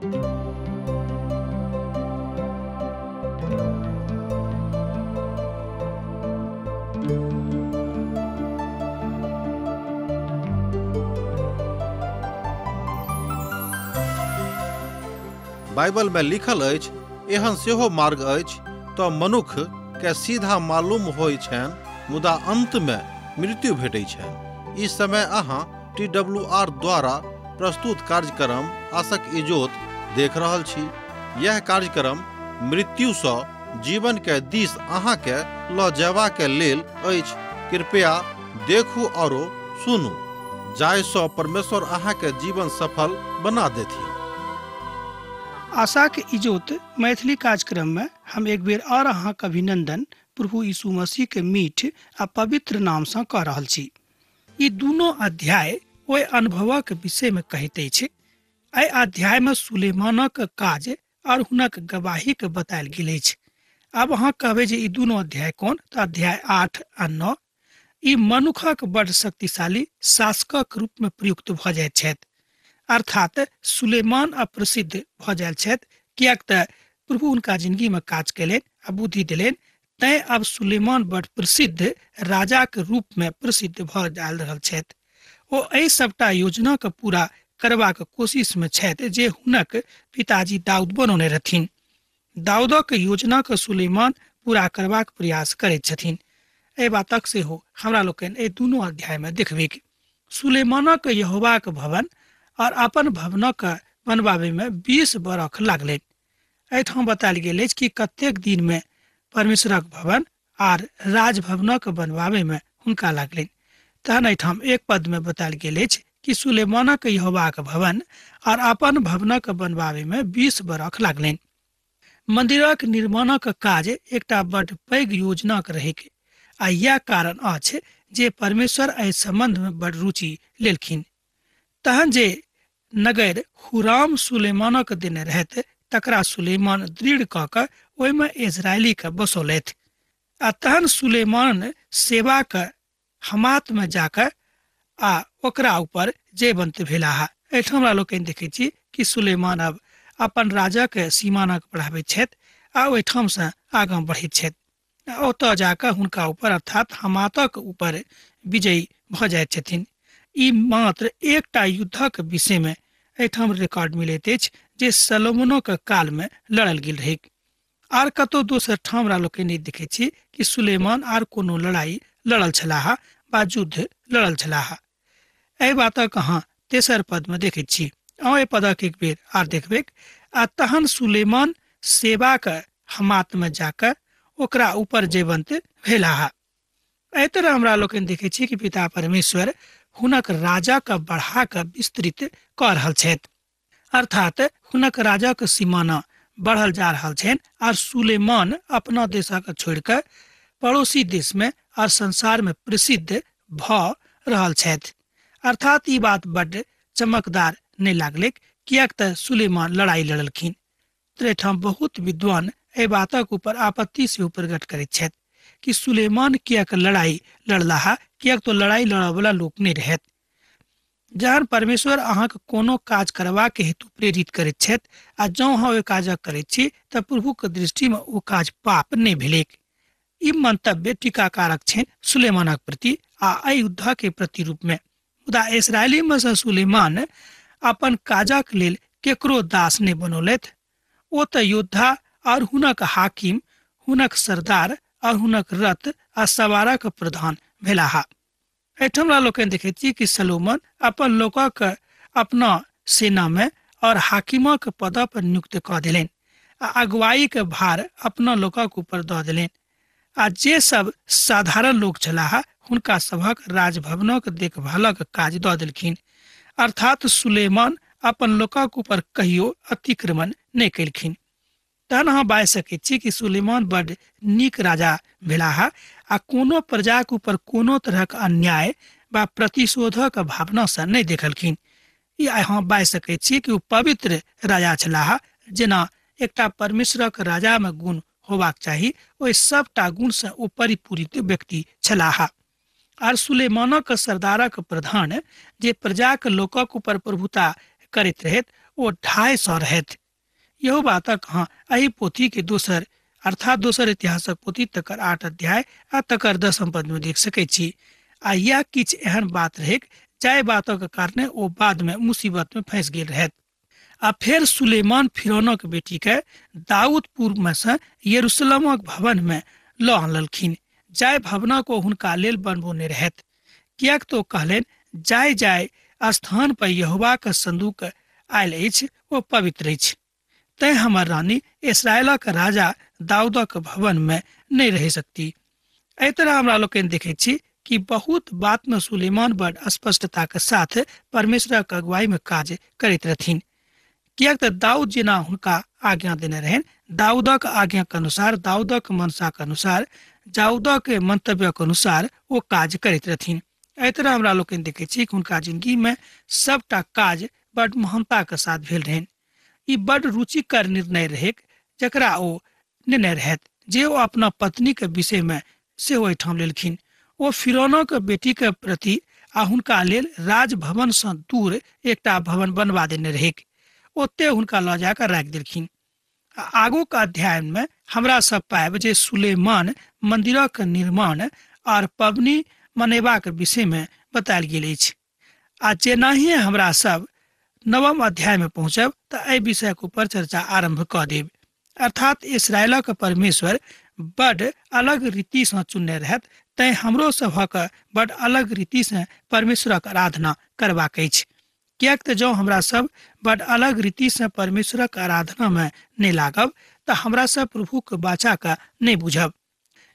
Bible में लिखल अछि, एहन सेहो मार्ग अछि तऽ मनुख के सीधा मालूम होइ छनि, मुदा अंत में मृत्यु भेटै छनि। ई समय अहाँ TWR द्वारा प्रस्तुत कार्यक्रम आशक इजोत देख रहल छी। यह कार्यक्रम मृत्यु सँ जीवन के दिस अहाँ के ल जयबा के लेल अछि। कृपया देखू औरो सुनू, जाहि सँ परमेश्वर अहाँ के जीवन सफल बना देथिन। आशा के इजोत मैथिली कार्यक्रम में हम एक बेर और अहाँ के अभिनंदन प्रभु यीशु मसीह के मीठ आ पवित्र नाम से कऽ रहल छी। ई दुनू अध्याय ओहि अनुभवक विषय में कहैत अछि। एहि अध्याय में सुलेमानक काज और हुनक गवाही के बतायल गेल अछि। आब अहाँ कहबै जे ई दुनू अध्याय कोन? तऽ अध्याय 8 आ 9 ई मनुखक बड़ शक्तिशाली शासकक रूप में प्रयुक्त भऽ जाइत छथि। अर्थात सुलेमान अप्रसिद्ध भऽ जाइत छथि, किएक तऽ प्रभु हुनका जिंदगी में काज कयलनि आ बुद्धि देलनि, तैं अब सुलेमान बड़ प्रसिद्ध राजाक रूप में प्रसिद्ध भऽ जा रहल छथि। ओ एहि सबटा योजना के पूरा करबाक कोशिश में छथि जे हुनक पिताजी दाऊद बनौने रहथिन। दाऊदक योजना के सुलेमान पूरा करबाक प्रयास करैत छथिन। एहि बातक सेहो हमरा लोकनि एहि दुनू अध्याय में देखबैक। सुलेमानक यहोवाक भवन और अपन भवनक बनबाबै में 20 बरख लागलनि। एहिठाम बतायल गेल अछि कि कतेक दिन में परमेश्वरक भवन आर राजभवनक बनबाबै में हुनका लागलनि। तहन एहिठाम एक पद में बतायल गेल अछि कि सुलेमानक यहोवाक भवन और अपन भवनक बनबाबै में 20 बरख लागलनि। मंदिरक निर्माणक काज एकटा बड पैघ योजनाक रहैक आ यह कारण अछि जे परमेश्वर एहि संबंध में बड रुचि लेलखिन। तहन जे नगर हुराम सुलेमानक देने रहत तकरा सुलेमान दृढ़ कऽ कऽ ओहिमे इजरायली के बसौलथि। आ तहन सुलेमान सेवाक हमात में जाकऽ आ ओकरा ऊपर जयवंत भेलाह। एहिठाम हमरा लोकनि देखै छी कि सुलेमान अब अपन राजाक सीमानक बढ़ाबैत छथि आ ओहिठाम से आगाँ बढ़ैत छथि। ओतऽ जाकऽ हुनका ऊपर अर्थात हमातक ऊपर विजयी भऽ जाइत छथिन। ई मात्र एकटा युद्धक विषय में एहिठाम रिकॉर्ड मिलैत अछि जे सलोमनोक काल में लड़ल गेल रहैक। आर कतौ दोसर ठाम हमरा लोकनि नहि देखै छी कि सुलेमान आर कोनो लड़ाई लड़ल छलाह बा युद्ध लड़ल छलाह। एहि बातक अहाँ तेसर पद में देखैत छी। अहाँ एहि पदक एक बेर आर देखबैक। आ तहन सुलेमान सेवाक हमात में जाकऽ ओकरा ऊपर जयवंत भेलाह। एहि तरह हमरा लोकनि देखै छी कि पिता परमेश्वर हुनक राजा के बढ़ा कऽ विस्तृत कऽ रहल छथि। अर्थात हुनक राजा के सीमाना बढ़ल जा रहल छनि और सुलेमान अपना देशक छोड़ि कऽ पड़ोसी देश में और संसार में प्रसिद्ध भऽ रहल छथि। अर्थात ई बात बड्ड चमकदार नहि लागलैक, किएक तऽ सुलेमान लड़ाई लड़लखिन। एहिठाम बहुत विद्वान एहि बातक ऊपर आपत्ति सेहो प्रकट करैत छथि कि सुलेमान किएक लड़ाई लड़लाह, किएक तो लड़ाई लड़ऽवला लोक नहि रहत। जहन परमेश्वर अहाँके कोनो काज करबाक हेतु प्रेरित करैत छथि आ जँ अहाँ ओहि काजक करैत छी तऽ प्रभुके दृष्टिमे ओ काज पाप नहि भेलैक। ई मंतव्य टीकाकारक छनि सुलेमानक प्रति आ एहि युद्धके प्रतिरूप में। मुदा इसरायली में से सुलेमान अपन काजक लेल केकरो दास नहि बनौलथि। ओ तऽ योद्धा और हुनक हाकिम, हुनक सरदार और हुनक रथ आ सवारक प्रधान भेलाह। एहिठाम हमरा लोकनि देखैत छी कि सलोमन अपन लोकक अपना सेना में और हाकिमक पद पर नियुक्त कऽ देलनि आ अगुवाई के भार अपना लोकक ऊपर दऽ देलनि आ जे सब साधारण लोक छलाह हुनका सभक राजभवनक देखभालक काज दऽ देलखिन। अर्थात सुलेमान अपन लोकक ऊपर कहियो अतिक्रमण नहि केलखिन। तहन अहाँ बाजि सकैत छी कि सुलेमान बड नीक राजा भेलाह आ कोनो प्रजाक ऊपर कोनो तरहक अन्याय वा प्रतिशोधक भावना से नहि देखलखिन। ई अहाँ बाजि सकैत छी कि ओ पवित्र राजा छलाह, जेना एकटा परमेश्वरक राजा में गुण होबाक चाही ओहि सबटा गुण से ओ परिपूरित व्यक्ति छलाह। आर सुलेमानक सरदारक प्रधान जे प्रजाक लोकक ऊपर प्रभुता करैत रहैत ओ 250 रहथि। इहो बातक अहाँ एहि पोथी के दोसर अर्थात दोसर इतिहासक पोथी तकर 8 अध्याय आ तकर 10 पद में देख सकै छी। आ यह किछु एहन बात रहैक जाहि बातक कारणे ओ बाद में मुसीबत में फंसि गेल रहथि। आ फेर सुलेमान फिरौनक बेटी के दाऊदपुर में से यरूशलेमक भवन में लऽ आनलखिन, जाहि भवनक ओ हुनका लेल बनबौने रहथि। किएक तो कहलनि, जाय जाय स्थान पर यहोवाक संदूक आयल अछि ओ पवित्र अछि, तैं हमर रानी इसराइलक राजा दाऊदक भवन में नहि रहि सकती। एहि तरह हमरा लोकनि देखै छी कि बहुत बात में सुलेमान बड़ स्पष्टता के साथ परमेश्वरक अगुवाई में काज करैत रहथिन। किएक तऽ दाऊद जेना हुनका आज्ञा देने रहनि, दाऊदक आज्ञा के अनुसार, दाऊदक मनसा के अनुसार, दाऊदक मंतव्य के अनुसार ओ काज करैत रहथिन। एहि तरह हमरा लोकनि देखै छी कि हुनका जिंदगी में सबटा काज बड़ महानता के साथ भेल रहनि। ई बड़ रुचिकर निर्णय रहैक जकरा ओ नेने रहथि, जे ओ अपना पत्नी के विषय में सेहो एहिठाम लेलखिन। ओ फिरौनक बेटी के प्रति आ हुनका लेल राजभवन सँ दूर एकटा भवन बनवा देने रहैक, ओते हुनका लऽ जाकऽ राखि देलखिन। आ आगूक अध्याय में हमरा सब पायब जे सुलेमान मंदिरक निर्माण आर पबनी मनेबाक विषय में बतायल गेल अछि। आ जेनाहिए हमरा सब 9 अध्याय में पहुँचब तऽ एहि विषयक ऊपर चर्चा आरंभ कऽ देब। अर्थात इसराइलक परमेश्वर बड अलग रीति सँ चुनने रहत, तैं हमरो सभक बड अलग रीति सँ परमेश्वरक आराधना करबाक अछि। किएक तऽ जँ हमरा सब बड अलग रीति सँ परमेश्वरक आराधना में नहि लागब तऽ हमरा सब प्रभुक वाचा के नहि बुझब।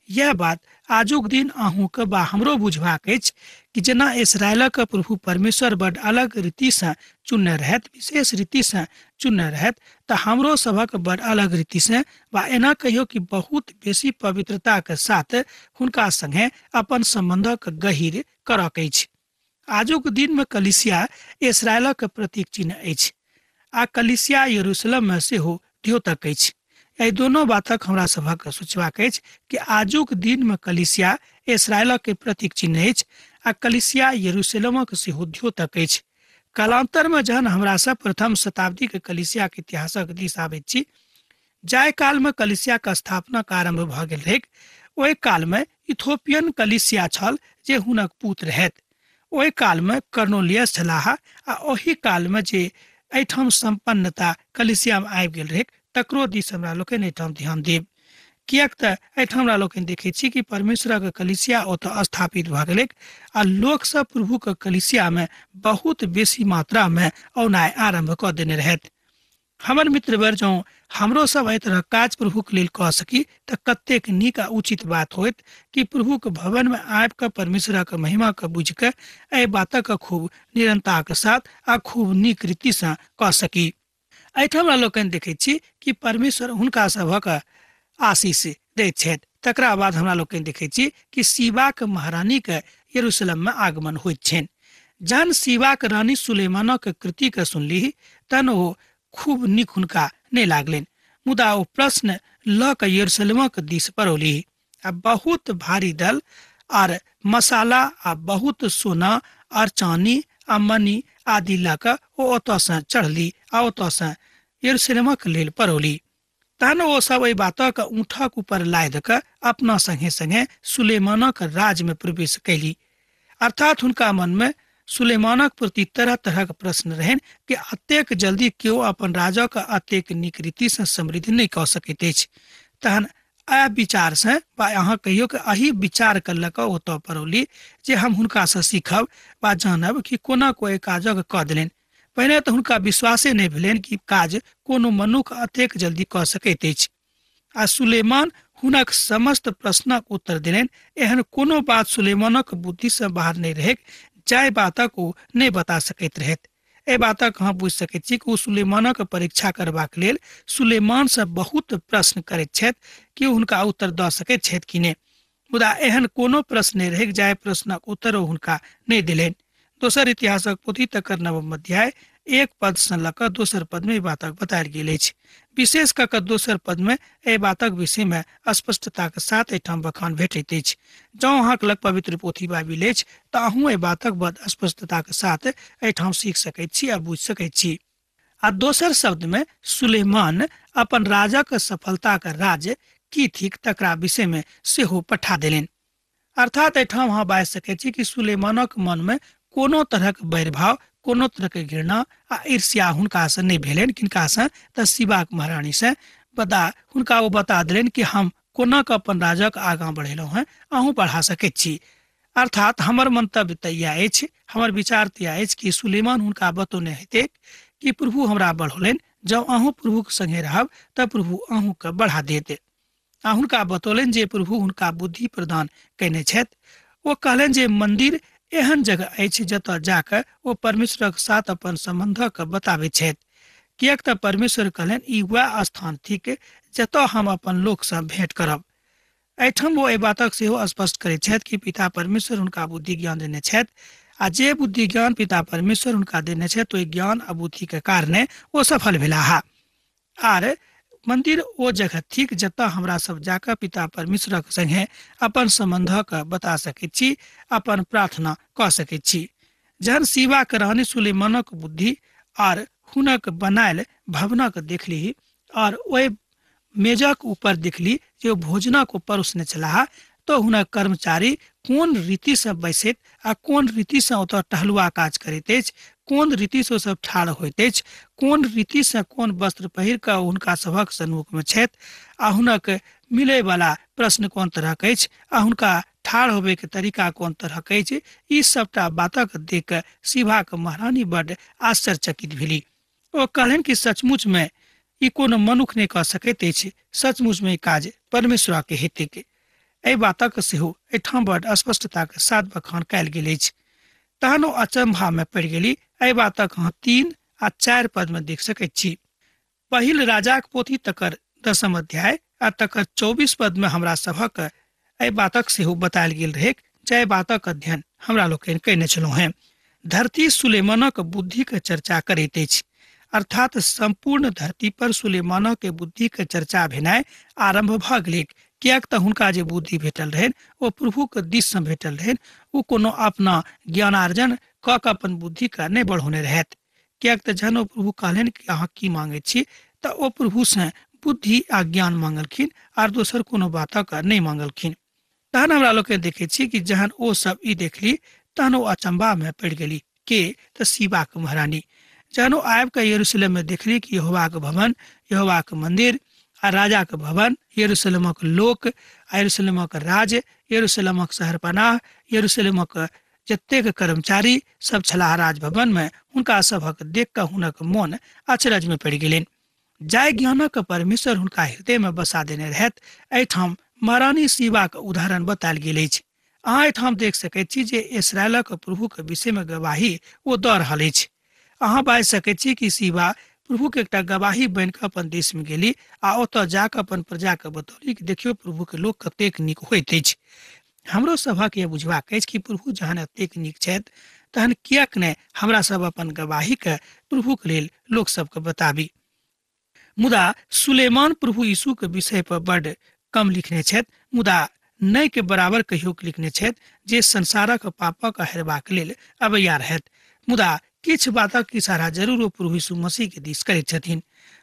यह बात आजुक दिन अहूँके बा हमरो बुझबाक अछि कि जेना इसराइलक प्रभु परमेश्वर बड अलग रीति सँ चुनने रहथि, विशेष रीति सँ चुनने रहथि, तऽ हमरो सभक बड अलग रीति सँ बा एना कहियो कि बहुत बेसी पवित्रता के साथ हुनका संगे अपन संबंधक गहीर करक अछि। आजुक दिन में कलीसिया इसराइलक प्रतीक चिन्ह अछि आ कलीसिया यरूशलेम में सेहो द्योतक अछि। एहि दोनों बातक हमरा सभक सोचबाक अछि कि आजुक दिन में कलीसिया इसराइलक के प्रतीक चिन्ह अछि आ कलीसिया यरूशलेमक सेहो द्योतक अछि। कालांतर में जहन हमरा सब प्रथम शताब्दी के कलीसिया के इतिहासक दिस आबैत छी, जाहि काल में कलीसिया के स्थापना के आरंभ भऽ गेल रहैक, ओहि काल में इथोपियन कलीसिया छल जे हुनक पुत्र रहथि। ओहि काल में कर्नोलियस छलाह आ ओहि काल में जे एहिठाम संपन्नता कलीसिया में आबि गेल रहैक तकरो दिस हमरा लोकनि एहिठाम ध्यान देब। किएक तऽ एहिठाम हमरा लोकनि देखै छी कि परमेश्वरक कलीसिया ओतऽ स्थापित भऽ गेलैक आ लोक सब प्रभुक कलीसिया में बहुत बेसी मात्रा में औनाइ आरंभ कऽ देने रहथि। हमर मित्रवर, जँ हमरो सब एहि तरह काज प्रभुक लेल कऽ सकी तऽ कतेक नीक आ उचित बात होइत कि प्रभुक भवन में आबि कऽ परमेश्वरक महिमा के बुझि कऽ एहि बातक खूब निरंतरताक साथ आ खूब नीक रीति सँ कऽ सकी। एहिठाम हमरा लोकनि देखै छी कि परमेश्वर हुनका सभक आशीष दैत छथि। तकरा बाद हमरा लोकनि देखै छी कि सीबाक महारानी के यरूशलेम में आगमन होइत छनि। जहन सीबाक रानी सुलेमानक कृति के सुनलीह तहन ओ खूब नीक हुनका नहि लागलनि, मुदा ओ प्रश्न लऽ कऽ यरूशलेमक दिस पड़ौलीह आ बहुत भारी दल आर मसाला आ बहुत सोना आर चानी आ मणि आदि लऽ कऽ ओ ओतऽ सँ चढ़ली आ ओतऽ सँ यरूशलेमक लेल पड़ौली। तहन ओ सब एहि बातक ऊँटक ऊपर लादि कऽ अपना संगे संगे सुलेमानक राज में प्रवेश कैली। अर्थात हुनका मन में सुलेमानक प्रति तरह तरहक प्रश्न रहनि कि अतेक जल्दी केओ अपन राजक अतेक नीक रीति सँ समृद्ध नहि कऽ सकैत अछि। तहन आ विचार से बा अहाँ कहियो कि एहि विचार के लऽ कऽ ओतऽ पड़ौली जे हम हुनका सँ सीखब बा जानब कि कोना कोई काजक कऽ देलनि। पहिने तऽ हुनका विश्वासे नहि भेलनि कि काज कोनो मनुख अतेक जल्दी कऽ सकैत अछि। आ सुलेमान हुनक समस्त प्रश्नक उत्तर देलनि। एहन कोनो बात सुलेमानक बुद्धि सँ बाहर नहि रहैक जाहि बातक ओ नहि बता सकैत रहथि। एहि बातक अहाँ बुझि सकैत छी कि ओ सुलेमानक परीक्षा करबाक लेल सुलेमान सँ बहुत प्रश्न करैत छथि कि हुनका उत्तर दऽ सकैत छथि कि नहि, मुदा एहन कोनो प्रश्न नहि रहैक जाहि प्रश्नक उत्तर ओ हुनका नहि देलनि। दोसर इतिहासक पोथी तकर 9 अध्याय 1 पद सँ लऽ कऽ दोसर पद में एहि बातक बतायल गेल अछि। विशेष कऽ कऽ दोसर पद में एहि बातक विषय में स्पष्टताक साथ एहिठाम बखान भेटैत अछि। जँ अहाँक लग पवित्र पोथी बाइबिल अछि तऽ अहूँ एहि बातक बड स्पष्टताक साथ एहिठाम सीख सकैत छी आ बुझि सकैत छी। आ दोसर शब्द में सुलेमान अपन राजाक सफलताक राज की थिक तकरा विषय में सेहो पठा देलनि। अर्थात एहिठाम अहाँ बाजि सकैत छी कि सुलेमानक मन में कोनो तरहक बैरभाव, कोनो तरहक घृणा आ ईर्ष्या हुनकासँ नहि भेलनि। किनकासँ? तऽ शिबाक महारानीसँ। हुनका ओ बता देलनि कि हम कोना कऽ अपन राजाक आगाँ बढ़ेलहुँ हेँ, अहूँ बढ़ा सकैत छी। अर्थात हमर मंतव्य तऽ इएह अछि, हमर विचार तऽ इएह अछि कि सुलेमान हुनका बतौने हेतैक कि प्रभु हमरा बढ़ौलनि, जँ अहूँ प्रभुक संगे रहब तऽ प्रभु अहूँके बढ़ा देत। आ हुनका बतौलनि जे प्रभु हुनका बुद्धि प्रदान कयने छथि। ओ कहलनि जे मंदिर एहन जगह अछि जतऽ जाकऽ ओ परमेश्वरक साथ अपन सम्बन्धक बताबैत छथि, किएक तऽ परमेश्वर कहलनि ई वएह स्थान थिक जतऽ हम अपन लोकसँ भेंट करब। एहिठाम ओ एहि बातक सेहो स्पष्ट करैत छथि कि पिता परमेश्वर हुनका बुद्धि ज्ञान देने छथि आ जे बुद्धि ज्ञान पिता परमेश्वर हुनका देने छथि ओहि ज्ञान आ बुद्धि के कारणे ओ सफल भेलाह। आर मंदिर ओ जगह थिक जतऽ हमरा सब जाकऽ पिता परमेश्वरक संगे अपन सम्बन्धक बता सकैत छी, अपन प्रार्थना कऽ सकैत छी। जहन शिबाक रानी सुलेमानक बुद्धि आर हुनक बनायल भवनक देखली और ओहि मेजक ऊपर देखली जे भोजनक ऊपर उसने छलाह, तो हुनक कर्मचारी कोन रीतिसँ बैसैत आ कोन रीतिसँ ओतऽ टहलुआ काज करैत अछि, कोन रीतिसँ ओ सब ठाढ़ होइत अछि, कोन रीतिसँ कोन वस्त्र पहिर कऽ हुनका सभक सन्मुखमे छथि आ हुनक मिलैवला प्रश्न कोन तरहक अछि आ हुनका ठाढ़ होबैके तरीका कोन तरहक अछि, ई सबटा बातक देख कऽ शिबाक महारानी बड्ड आश्चर्यचकित भेली। ओ कहलनि कि सचमुचमे ई कोनो मनुख नहि कऽ सकैत अछि, सचमुचमे ई काज परमेश्वरके हेतैक। एहि बातक सेहो एहिठाम बड्ड स्पष्टताके साथ बखान कयल गेल अछि। तहन ओ अचंभामे पड़ि गेली। एहि बातक अहाँ 3 आ 4 पदमे देख सकैत छी। पहिल राजाक पोथी तकर 10 अध्याय आ तकर 24 पदमे हमरा सभक एहि बातक सेहो बतायल गेल रहैक, जाहि बातक अध्ययन हमरा लोकनि कयने छलहुँ हेँ। धरती सुलेमानक बुद्धिके चर्चा करैत अछि, अर्थात सम्पूर्ण धरती पर सुलेमानक बुद्धिके चर्चा भेनाइ आरम्भ भऽ गेलैक, किएक तऽ हुनका जे बुद्धि भेटल रहनि ओ प्रभुके दिससँ भेटल रहनि। ओ कोनो अपना ज्ञानार्जन कऽ कऽ अपन बुद्धिके नहि बढ़ौने रहथि, किएक तऽ जहन ओ प्रभु कहलनि कि अहाँ की मांगै छी तऽ ओ प्रभुसँ बुद्धि आ ज्ञान मांगलखिन आर दोसर कोनो बातक नहि मांगलखिन। तहन हमरा लोकनि देखै छी कि जहन ओ सब ई देखली तहन ओ अचंभामे पड़ि गेली। के? तऽ शिबाक महारानी। जहन ओ आबि कऽ यरूशलेममे देखली कि यहोवाक भवन, यहोवाक मंदिर आ राजाक भवन, यरूशलेमक लोक आ यरूशलेमक राज, यरूशलेमक शहरपनाह, यरूशलेमक जतेक कर्मचारी सब छलाह राजभवनमे, हुनका सभक देख कऽ हुनक मोन अचरजमे पड़ि गेलनि। जाहि ज्ञानक परमेश्वर हुनका हृदयमे बसा देने रहथि, एहिठाम महारानी शिबाक उदाहरण बतायल गेल अछि। अहाँ एहिठाम देख सकैत छी जे इसराइलक प्रभुके विषयमे गवाही ओ दऽ रहल अछि। अहाँ बाजि सकैत छी कि शिबा प्रभुके एकटा गवाही बनि कऽ अपन देशमे गेली आ ओतऽ जाकऽ अपन प्रजाके बतौली कि देखियौ प्रभुके लोक कतेक नीक होइत अछि। हमरो सभक यह बुझबाक अछि कि प्रभु जहन एतेक नीक छथि तहन किएक नहि हमरा सब अपन गवाहीके प्रभुके लेल लोक सबके बताबी। मुदा सुलेमान प्रभु यीशुके विषय पर बड्ड कम लिखने छथि, मुदा नहि के बराबर कहियो लिखने छथि जे संसारक पापक हेरबाक लेल अबैया रहथि। मुदा किछु बातक इशारा जरूर ओ प्रभु यीशु मसीह के दिस करैत छथिन।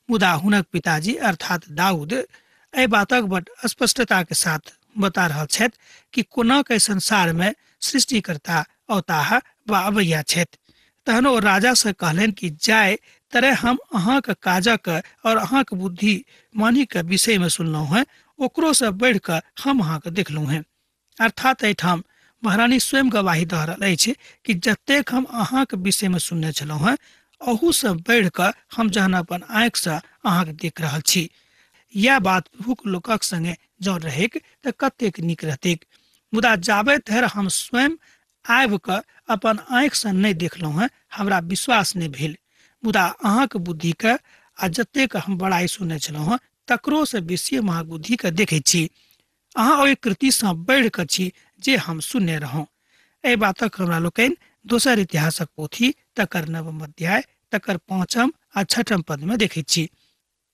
मुदा हुनक पिताजी अर्थात दाऊद एहि बातक बड्ड स्पष्टता के साथ बता रहल छथि कि कोना के संसार में सृष्टिकर्ता औताह वा अबैया छथि। तहन ओ राजा से कहलनि कि जाय तरह हम अहाँक काजक और अहाँक बुद्धि मानी के विषय में सुनलहुँ हेँ, ओकरो से बढ़ि कऽ हम अहाँके देखलहुँ हेँ। अर्थात एहिठाम महारानी स्वयं गवाही दऽ रहल अछि कि जतेक हम अहाँके विषयमे सुनने छलहुँ हेँ अहूसँ बढ़ि कऽ हम जहन अपन आँखिसँ अहाँके देख रहल छी। यह बात प्रभुक लोकक संगे जँ रहैक तऽ कतेक नीक रहतैक। मुदा जाबे धरि हम स्वयं आबि कऽ अपन आँखिसँ नहि देखलहुँ हेँ हमरा विश्वास नहि भेल। मुदा अहाँके बुद्धिके आ जतेक हम बड़ाइ सुनने छलहुँ हेँ तकरोसँ बेसी हम अहाँके बुद्धिके देखै छी। अहाँ ओहि कृतिसँ बढ़ि कऽ छी जे हम सुनने रहौं। एहि बातक हमरा लोकनि दोसर इतिहासक पोथी तकर 9 अध्याय तकर 5 आ 6 पदमे देखै छी।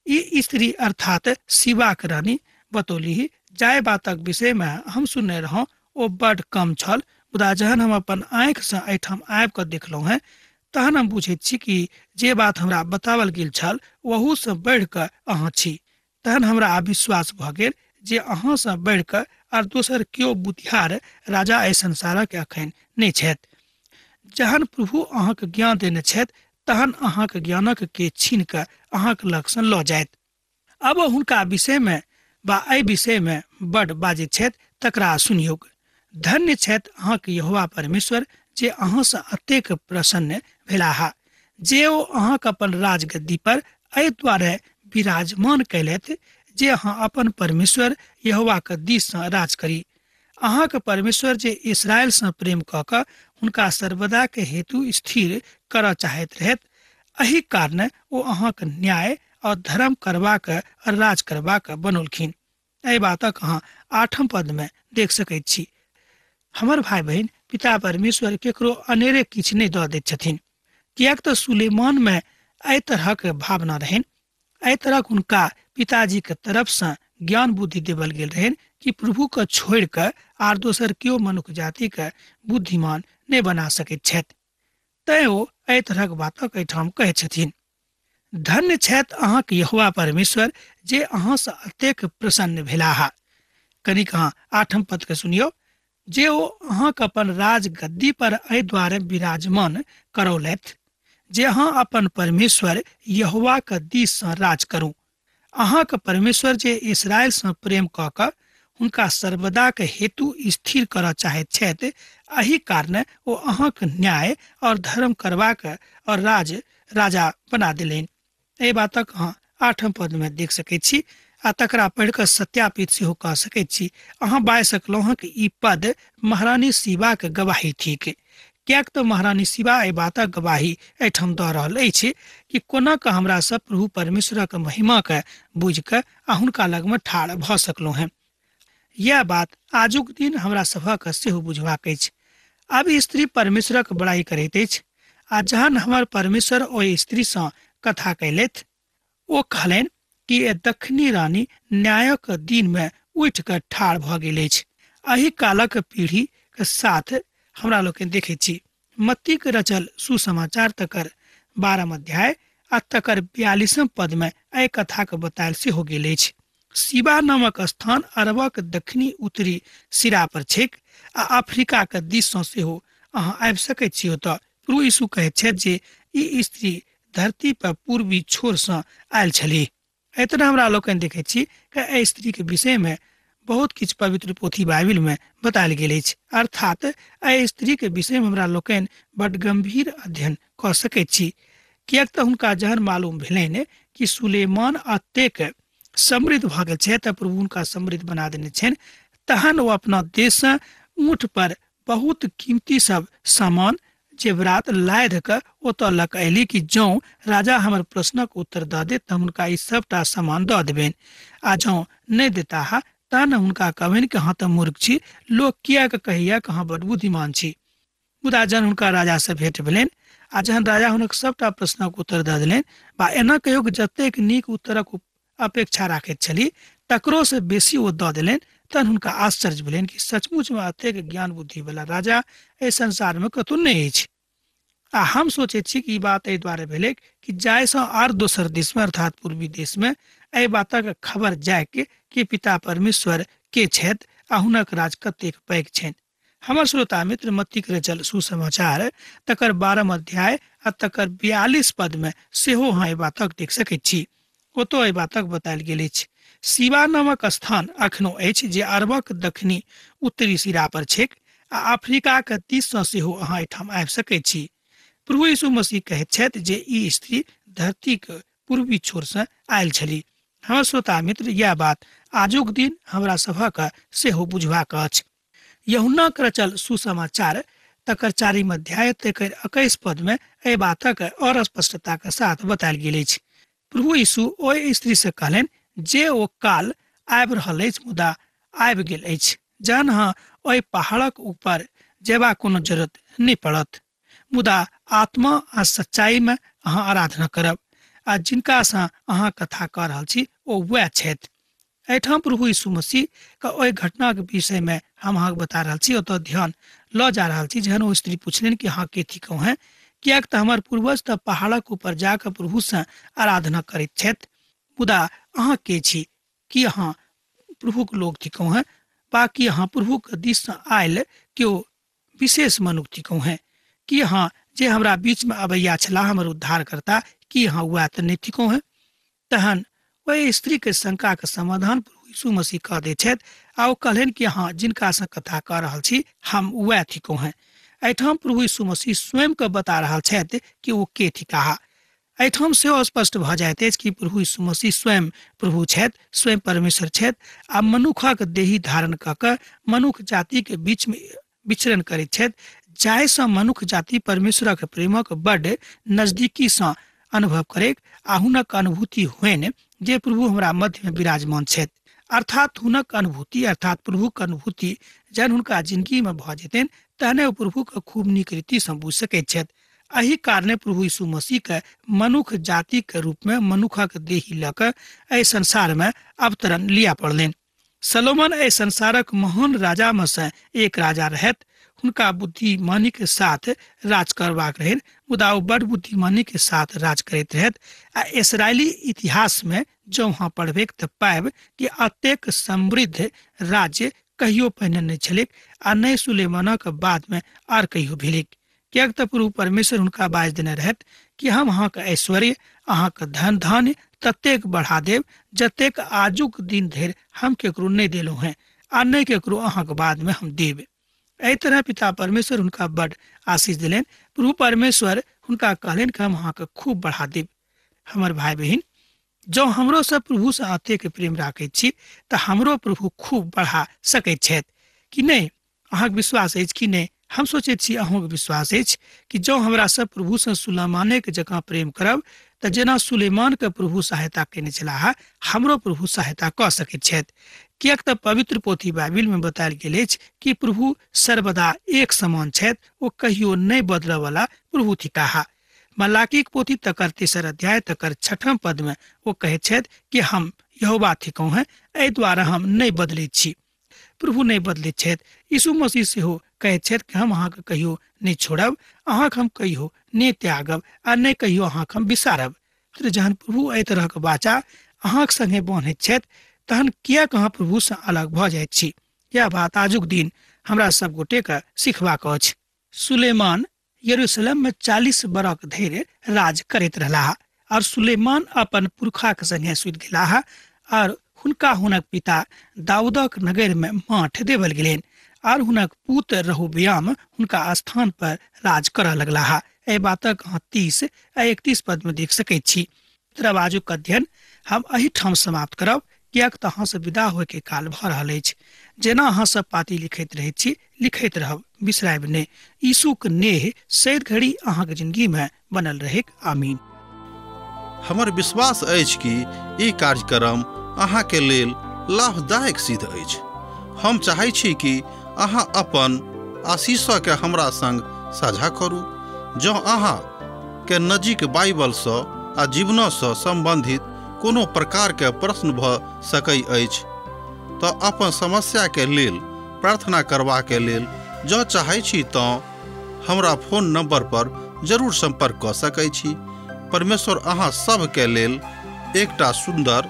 ई स्त्री अर्थात शिबाक रानी बतौली जाहि बातक विषयमे हम सुनने रहौं ओ बड्ड कम छल, मुदा जहन हम अपन आँखिसँ एहिठाम आबि कऽ देखलहुँ हेँ तहन हम बुझैत छी कि जे बात हमरा बतावल गेल छल ओहूसँ बढ़ि कऽ अहाँ छी। तहन हमरा आब विश्वास भऽ गेल जे अहाँसँ बढ़ि कऽ आर दोसर केओ बुधियार राजा एहि संसारक एखन नहि छथि। जहन प्रभु अहाँके ज्ञान देने छथि तहन अहाँके ज्ञानक के छीन कऽ अहाँके लगसँ लऽ जायत। अब हुनका विषयमे वा एहि विषयमे बड बाजैत छथि, तकरा सुनियौक। धन्य छथि अहाँके यहोवा परमेश्वर जे अहाँसँ अतेक प्रसन्न भेलाह, जे ओ अहाँके अपन राजगद्दी पर एहि दुआरे विराजमान कयलथि जे अहाँ अपन परमेश्वर यहोवाके दिससँ राज करी। अहाँके परमेश्वर जे इसराइलसँ प्रेम कऽ कऽ हुनका सर्वदाके हेतु स्थिर करऽ चाहैत रहथि, एहि कारणे ओ अहाँके न्याय और धर्म करबाक और राज करबाक बनौलखिन। एहि बातक अहाँ 8 पद में देख सकैत छी। हमर भाई बहिन, पिता परमेश्वर केकरो अनेरे किछु नहि दऽ दैत छथिन, किएक तऽ सुलेमान में एहि तरहक भावना रहनि, एहि तरहक हुनका पिताजी के तरफ से ज्ञान बुद्धि देवल गेल रहनि कि प्रभु के छोड़ि कऽ आर दोसर केओ मनुख जाति के बुद्धिमान नहि बना सकैत छथि। तैं ओ एहि तरहक बातक एहिठाम कहै छथिन। धन्य छथि अहाँके यहोवा परमेश्वर जे अहाँसँ अतेक प्रसन्न भेलाह। कनिक अहाँ 8 पद के सुनियौ, जे ओ अहाँके अपन राज गद्दी पर एहि दुआरे विराजमान करौलथि जे अहाँ अपन परमेश्वर यहोवा के दिससँ राज करू। अहाँके परमेश्वर जे इसराइलसँ प्रेम कऽ कऽ हुनका सर्वदाके हेतु स्थिर करऽ चाहैत छथि, एहि कारणे ओ अहाँके न्याय और धर्म करबाक और राज राजा बना देलनि। एहि बातक अहाँ 8 पद में देख सकैत छी आ तकरा पढ़ि कऽ सत्यापित सेहो कऽ सकैत छी। अहाँ बाजि सकलहुँ हँ कि ई पद महारानी शिवाके गवाही थिक, किएक तऽ महारानी शिवा एहि बातक गवाही एहिठाम दऽ रहल अछि कि कोना कऽ हमरा सब प्रभु परमेश्वरक महिमाके बुझि कऽ आ हुनका लगमे ठाढ़ भऽ सकलहुँ हँ। यह बात आजुक दिन हमरा सभक सेहो बुझबाक अछि। आब स्त्री परमेश्वरक बड़ाई करैत अछि आ जहन हमर परमेश्वर ओहि स्त्रीसँ कथा कयलथि, ओ कहलनि कि ए दक्षिणी रानी न्यायक दिनमे उठि कऽ ठाढ़ भऽ गेल अछि। एहि कालक पीढ़ी के साथ हमरा लोकनि देखैत छी। मत्तीक रचल सुसमाचार तकर 12 अध्याय आ तकर 42 पद में एहि कथाके बतायल सेहो गेल अछि। शिवा नामक स्थान अरबक दक्षिणी उत्तरी सिरा पर छैक आ अफ्रीका के दिस सँ सेहो अहाँ आबि सकैत छी। ओतऽ प्रभु यीशु कहैत छथि जे ई स्त्री धरती पर पूर्वी छोर सँ आयल छलीह। एतना हमरा लोकनि देखैत छी कि एहि स्त्री के विषय में बहुत किछु पवित्र पोथी बाइबिल में बतायल गेल अछि। अर्थात एहि स्त्री के विषय में हमरा लोकनि बड गंभीर अध्ययन कऽ सकैत छी, किएक तऽ हुनका जहन मालूम भेलनि कि सुलेमान अतेक समृद्ध भऽ गेल छै तऽ प्रभु हुनका समृद्ध बना देने छनि, तहन ओ अपना देशसँ ऊँट पर बहुत कीमती सब सामान जेवरात लादि कऽ ओतऽ लऽ कऽ अयली कि जौं राजा हमर प्रश्नक उत्तर दऽ देत तऽ हम हुनका ई सबटा सामान दऽ देबनि, आ जौं नहि देताह तहन हुनका कहबनि कि अहाँ तऽ मूर्ख छी, लोक किएक कहैया कि अहाँ बड बुद्धिमान छी। मुदा जहन हुनका राजासँ भेंट भेलनि आ जहन राजा हुनक सबटा प्रश्नक उत्तर दऽ देलनि, बा एना कहियो कि जतेक नीक उत्तरक अपेक्षा राखैत छली तकरो से बेसी ओ दऽ देलनि, तहन हुनका आश्चर्य भेलनि कि सचमुचमे अतेक ज्ञान बुद्धि वाला राजा एहि संसारमे कतौ नहि अछि। आ हम सोचै छी कि ई बात एहि दुआरे भेलै कि जाहिसँ आर दोसर देशमे अर्थात पूर्वी देशमे एहि बातक खबर जायके कि पिता परमेश्वर के छथि आ हुनक राज कतेक पैघ छनि। हमर श्रोता मित्र, मत्तीक रचल सुसमाचार तकर 12 अध्याय आ तकर 42 पद में सेहो अहाँ एहि बातक देख सकैत छी। ओतौ एहि बातक बतायल गेल अछि। शिवा नामक स्थान अखनो अछि जे अरबक दक्षिणी उत्तरी सिरा पर छैक आ अफ्रीकाक दिस सँ सेहो अहाँ एहिठाम आबि सकैत छी। प्रभु यीशु मसीह कहैत छथि जे ई स्त्री धरतीक पूर्वी छोर सँ आयल छली। हमर श्रोता मित्र, यैह बात आजुक दिन हमरा सभक सेहो बुझबाक अछि। यूहन्नाक रचल सुसमाचार तकर 4 अध्याय तकर 21 पद में एहि बातक और स्पष्टता के साथ बतायल गेल अछि। प्रभु यीशु ओहि स्त्री से कहलनि जे ओ काल आबि रहल अछि मुदा आबि गेल अछि, जहन अहाँ ओहि पहाड़क ऊपर जेबाक कोनो जरूरत नहि पड़त, मुदा आत्मा आ सच्चाई में अहाँ आराधना करब आ जिनका सँ अहाँ कथा कऽ रहल छी ओ वएह छथि। एहिठाम प्रभु यीशु मसीह के ओहि घटनाक विषय में हम अहाँके बता रहल छी, ओतऽ ध्यान लऽ जा रहल छी। जहन ओ स्त्री पुछलनि कि अहाँ के थिकहुँ हैं, किएक तऽ हमर पूर्वज तऽ पहाड़क ऊपर जाकऽ प्रभुसँ आराधना करैत छथि, मुदा अहाँ के छी? की अहाँ प्रभुक लोक थिकहुँ हेँ वा कि अहाँ प्रभुक दिससँ आयल केओ विशेष मनुख थिकहुँ हेँ? की अहाँ जे हमरा बीचमे अबैया छलाह हमर उद्धारकर्ता, की अहाँ वएह तऽ नहि थिकहुँ हेँ? तहन ओहि स्त्रीके शंकाके समाधान प्रभु यीशु मसीह कऽ दै छथि आ ओ कहलनि कि अहाँ जिनकासँ कथा कऽ रहल छी हम वएह थिकहुँ हेँ। एहिठाम प्रभु यीशु मसीह स्वयंके बता रहल छथि कि ओ के थिकाह। एहिठाम सेहो स्पष्ट भऽ जाइत अछि कि प्रभु यीशु मसीह स्वयं प्रभु छथि, स्वयं परमेश्वर छथि आ मनुखक देही धारण कऽ कऽ मनुख जातिके बीचमे विचरण करैत छथि, जाहिसँ मनुख जाति परमेश्वरक प्रेमक बड्ड नजदीकीसँ अनुभव करैक आ हुनक अनुभूति होइन जे प्रभु हमरा मध्यमे विराजमान छथि। अर्थात हुनक अनुभूति अर्थात प्रभुक अनुभूति जहन हुनका जिंदगीमे भऽ जेतनि तहने ओ प्रभुके खूब नीक रीतिसँ बुझि सकैत छथि। एहि कारणे प्रभु यीशु मसीहके मनुख जातिके रूपमे मनुखक देही लऽ कऽ एहि संसारमे अवतरण लिअ पड़लनि। सलोमन एहि संसारक महान राजामे सँ एक राजा रहथि। हुनका बुद्धिमानी के साथ राज करबाक रहनि, मुदा ओ बड़ बुद्धिमानी के साथ राज करैत रहथि। आ इसराइली इतिहास में जँ अहाँ पढ़बैक तऽ पायब कि अतेक समृद्ध राज्य कहियो पहिने नहि छलैक आ नहि सुलेमानक बाद में आर कहियो भेलैक। किएक तऽ प्रभु परमेश्वर हुनका बाजि देने रहथि कि हम अहाँके ऐश्वर्य, अहाँके धन धान्य ततेक बढ़ा देब जतेक आजुक दिन धरि हम केकरो नहि देलहुँ हेँ आ नहि केकरो अहाँके बाद में हम देब। एहि तरह पिता परमेश्वर हुनका बड आशीष देलनि। प्रभु परमेश्वर हुनका कहलनि कि हम अहाँके खूब बढ़ा देब। हमर भाई बहिन, जँ हमरो सब प्रभुसँ अतेक प्रेम राखैत छी तऽ हमरो प्रभु खूब बढ़ा सकैत छथि कि नहि? अहाँके विश्वास अछि कि नहि? हम सोचैत छी अहूँके विश्वास अछि कि जँ हमरा सब प्रभुसँ सुलेमानेके जकाँ प्रेम करब तऽ जेना सुलेमानके प्रभु सहायता कयने छलाह हमरो प्रभु सहायता कऽ सकैत छथि। किएक तऽ पवित्र पोथी बाइबिलमे बतायल गेल अछि कि प्रभु सर्वदा एक समान छथि, ओ कहियो नहि बदलऽवला प्रभु थिकाह। मलाकीक पोथी तकर 3 अध्याय तकर 6 पद में ओ कहैत छथि कि हम यहोवा थिकहुँ हेँ, एहि द्वारा हम नहि बदलैत छी। प्रभु नहि बदलैत छथि। यीशु मसीह सेहो कहैत छथि कि हम अहाँके कहियो नहि छोड़ब, अहाँके हम कहियो नहि त्यागब आ नहि कहियो अहाँके हम बिसारब। जहन प्रभु एहि तरहक वाचा अहाँके संगे बान्हैत छथि तहन किएक अहाँ प्रभुसँ अलग भऽ जाइत छी? यह बात आजुक दिन हमरा सब गोटेके सिखबाक अछि। सुलेमान यरूशलेम में 40 बरख धरि राज करैत रहलाह और सुलेमान अपन पुरखाक संगे सुति गेलाह और हुनका हुनक पिता दाऊदक नगर में माठ देवल गेलनि और हुनक पुत्र रहोबियाम हुनका स्थान पर राज करऽ लगलाह। एहि बातक अहाँ 30 आ 31 पद में देख सकैत छी। आजुक अध्ययन हम एहिठाम समाप्त करब, किएक तऽ अहाँ से विदा होय के काल भऽ रहल अछि। जेना अहाँ सब पाती लिखैत रहैत छी, लिखैत रहब, बिसरायब नहि। यीशुक नेह सैद घड़ी अहाँके जिंदगी में बनल रहेक। आमीन। हमर विश्वास अछि कि ई कार्यक्रम अहाँके लेल लाभदायक सिद्ध अछि। हम चाहै छी कि अहाँ अपन आशीषके हमरा संग साझा करू। जँ अहाँ के नजीक बाइबलसँ आ जीवनसँ सम्बन्धित कोनो प्रकारके प्रश्न भऽ सकै अछि तऽ अपन समस्याके लेल प्रार्थना करबाके लेल जँ चाहै छी तँ हमरा फोन नंबर पर जरूर संपर्क कऽ सकै छी। परमेश्वर अहाँ सबके लेल एकटा सुंदर,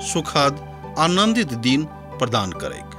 सुखद, आनंदित दिन प्रदान करैक।